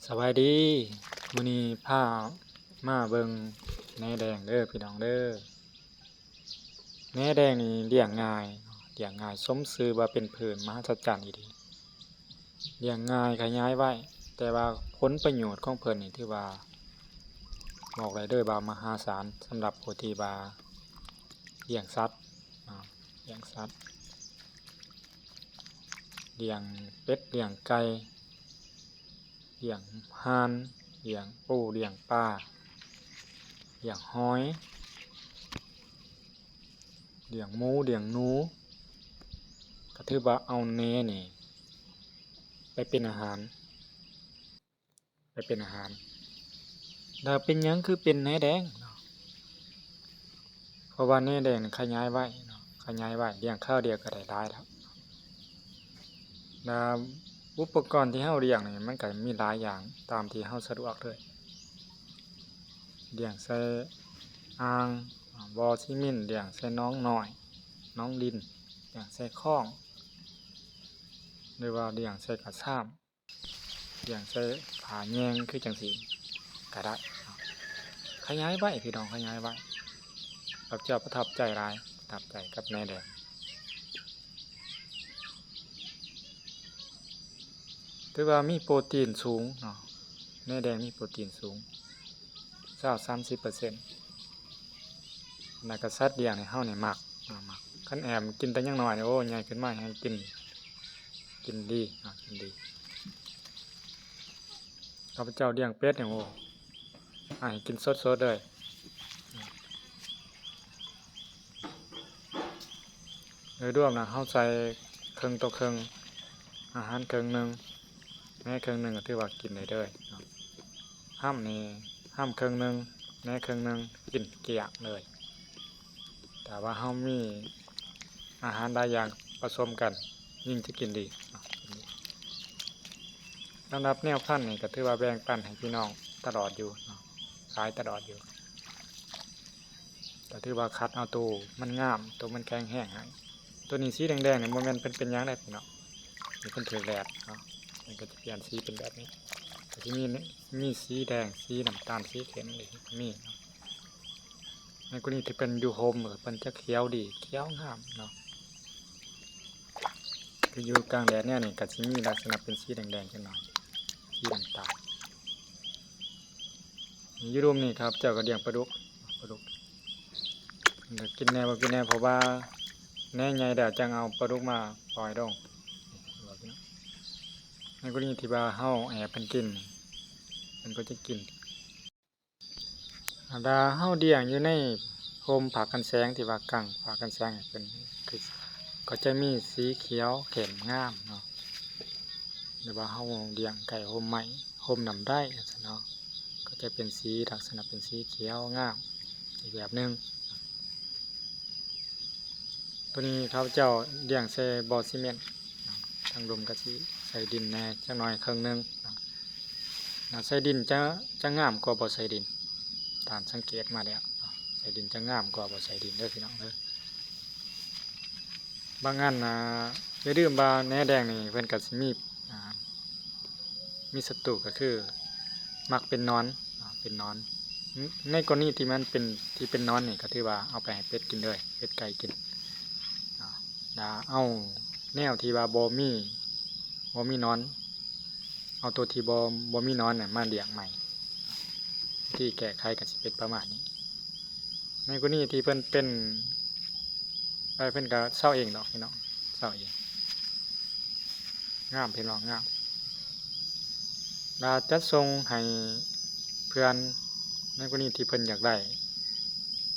ສະບາຍດີ ມື້ນີ້ພາມາເບິ່ງແນແດງເດີພີ່ນ້ອງເດີ. ແນແດງນີ້ລ້ຽງງ່າຍ ລ້ຽງງ່າຍ ສົມຊື່ວ່າເປັນພືດມະຫັດສະຈັນອີ່ຫຼີ. ລ້ຽງງ່າຍ ຂະຫຍາຍໄວ ແຕ່ວ່າຜົນປະໂຫຍດຂອງເພິ່ນນີ້ຖືວ່າ ບອກໄດ້ເລີຍວ່າມະຫາສານ ສຳລັບຜູ້ທີ່ວ່າລ້ຽງສັດເນາະ ລ້ຽງສັດ ລ້ຽງເປັດ ລ້ຽງໄກ່ ລ້ຽງຫ່ານ ລ້ຽງປູ ລ້ຽງປາ ລ້ຽງຫອຍ ລ້ຽງໝູ ລ້ຽງໜູ ກໍຖືວ່າເອົາແນນີ້ໄປເປັນອາຫານ ໄປເປັນອາຫານ. ແລ້ວເປັນຫຍັງຄືເປັນແນແດງເນາະ? ເພາະວ່າແນແດງນີ້ຂະຫຍາຍໄວເນາະ ຂະຫຍາຍໄວ ລ້ຽງຄາວດຽວກໍໄດ້ຫຼາຍແລ້ວ. ແລ້ວອຸປະກອນທີ່ເຮົາລ້ຽງນີ້ ມັນກໍມີຫຼາຍຢ່າງຕາມທີ່ເຮົາສະດວກເລີຍ. ລ້ຽງໃສ່ອ່າງ ບໍ່ຊີມິນ, ລ້ຽງໃສ່ໜອງນ້ອຍ, ໜອງດິນ, ລ້ຽງໃສ່ຄອງ ຫຼືວ່າລ້ຽງໃສ່ກະຊາມ. ລ້ຽງໃສ່ຜ້າແຍງຄືຈັ່ງຊີ້ກໍໄດ້ເນາະ. ຂະຫຍາຍໄວ ພີ່ນ້ອງ ຂະຫຍາຍໄວ. ຂ້າພະເຈົ້າປະທັບໃຈຫຼາຍ ປະທັບໃຈກັບແນແດງ. ຖືວ່າມີໂປຣຕີນສູງເນາະ ແນແດງມີໂປຣຕີນສູງ ຊາວສາມສິບເປີເຊັນ. ແລ້ວກໍສັດລ້ຽງໃຫ້ເຮົານີ້ມັກ ມັກ ຄັນແອມກິນແຕ່ຍັງນ້ອຍນີ້ ໂອ້ ໃຫຍ່ຂຶ້ນມາໃຫ້ກິນ ກິນດີເນາະ ກິນດີ. ຂ້າພະເຈົ້າລ້ຽງເປັດນີ້ ໂອ້ ໃຫ້ກິນສົດໆເລີຍ. ໂດຍລວມນະ ເຮົາໃສ່ເຄິ່ງຕໍ່ເຄິ່ງ ອາຫານເຄິ່ງໜຶ່ງ ແນເຄິ່ງໜຶ່ງ ກໍຖືວ່າກິນໄດ້ເລີຍເນາະ. ຫ້ຳນີ້ ຫ້ຳເຄິ່ງໜຶ່ງ ແນເຄິ່ງໜຶ່ງ ກິນກ້ຽງເລີຍ. ຖ້າວ່າເຮົາມີອາຫານຫຼາຍຢ່າງປະສົມກັນ ຍິ່ງຈະກິນດີເນາະ ກິນດີ. ສຳລັບແນວພັນນີ້ກໍຖືວ່າແບ່ງປັນໃຫ້ພີ່ນ້ອງຕະຫຼອດຢູ່ເນາະ ຂາຍຕະຫຼອດຢູ່. ກໍຖືວ່າຄັດເອົາໂຕມັນງາມ ໂຕມັນແຂງແຮງໃຫ້. ໂຕນີ້ສີແດງໆນີ້ ບໍ່ແມ່ນເພິ່ນເປັນຫຍັງໃດພີ່ນ້ອງ ນີ້ເພິ່ນຖືກແດດເນາະ ມັນກໍຈະປ່ຽນສີເປັນແບບນີ້. ກໍຊິມີ ມີສີແດງ ສີນ້ຳຕານ ສີເຂັ້ມ ກໍມີເນາະ. ໃນກໍລະນີທີ່ເພິ່ນຢູ່ຮົ່ມ ເພິ່ນຈະຂຽວດີ ຂຽວງາມເນາະ. ຄືຢູ່ກາງແດດແນວນີ້ ກໍຊິມີລັກສະນະເປັນສີແດງໆຈັກໜ້ອຍ ສີນ້ຳຕານ. ຢູ່ລຸ່ມນີ້ ຂ້າພະເຈົ້າກໍລ້ຽງປາດຸກ ປາດຸກ ເພິ່ນກໍກິນແດ່ບໍ່ກິນແດ່ ເພາະວ່າແນໃຫຍ່ແລ້ວ ຈັ່ງເອົາປາດຸກມາປ່ອຍລົງ. ໃນກໍລະນີທີ່ວ່າເຮົາໃຫ້ເພິ່ນກິນ ເພິ່ນກໍຈະກິນ. ເວລາເຮົາລ້ຽງຢູ່ໃນຮົ່ມຜ້າກັນແສງ ທີ່ວ່າກາງຜ້າກັນແສງໃຫ້ເພິ່ນ ຄື ກໍຈະມີສີຂຽວເຂັ້ມງາມເນາະ. ຫຼືວ່າເຮົາລ້ຽງໃກ້ຮົ່ມໄມ້ ຮົ່ມນ້ຳໄດຈັ່ງຊັ້ນເນາະ ກໍຈະເປັນສີ ລັກສະນະເປັນສີຂຽວງາມອີກແບບໜຶ່ງ. ໂຕນີ້ຂ້າພະເຈົ້າລ້ຽງໃສ່ບໍ່ຊີເມັນ ທາງລຸ່ມກໍຊິໃສ່ດິນແດ່ຈັກໜ້ອຍເຄິ່ງໜຶ່ງ. ຖ້າໃສ່ດິນຈະ ຈະງາມກວ່າບໍ່ໃສ່ດິນ ຕາມສັງເກດມາແລ້ວ ໃສ່ດິນຈະງາມກວ່າບໍ່ໃສ່ດິນເດີພີ່ນ້ອງເດີ. ບາງອັນນະ ຢ່າລືມວ່າແນແດງນີ້ເພິ່ນກໍຊິມີ ອ່າ ມີສັດຕູກໍຄືມັກເປັນໜອນ ເປັນໜອນ. ໃນກໍລະນີທີ່ມັນເປັນ ທີ່ເປັນໜອນນີ້ ກໍຖືວ່າເອົາໄປໃຫ້ເປັດກິນເລີຍ ເປັດໄກ່ກິນ. ແລ້ວເອົາແນວທີ່ວ່າບໍ່ມີ ບໍ່ມີໜອນ ເອົາໂຕທີ່ບໍ່ ບໍ່ມີໜອນນັ້ນມາລ້ຽງໃໝ່. ວິທີແກ້ໄຂກໍຊິເປັນປະມານນີ້. ໃນກໍລະນີທີ່ເພິ່ນເປັນໄປ ເພິ່ນກໍເຊົາເອງດອກພີ່ນ້ອງ ເຊົາເອງ. ງາມພີ່ນ້ອງ ງາມ. ລະຈັດສົ່ງໃຫ້ເພື່ອນ ໃນກໍລະນີທີ່ເພິ່ນຢາກໄດ້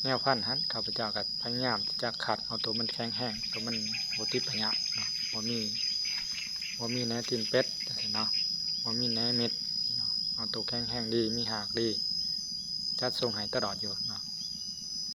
ແນວພັນຫັ້ນ ຂ້າພະເຈົ້າກໍພະຍາຍາມທີ່ຈະຄັດເອົາໂຕມັນແຂງແຮງ ໂຕມັນບໍ່ຕິດພະຍາດເນາະ ບໍ່ມີ ບໍ່ມີແນຕີນເປັດຈັ່ງຊີ້ເນາະ ບໍ່ມີແນເມັດເນາະ ເອົາໂຕແຂງແຮງດີ ມີຮາກດີ ຈັດສົ່ງໃຫ້ຕະຫຼອດຢູ່ເນາະ.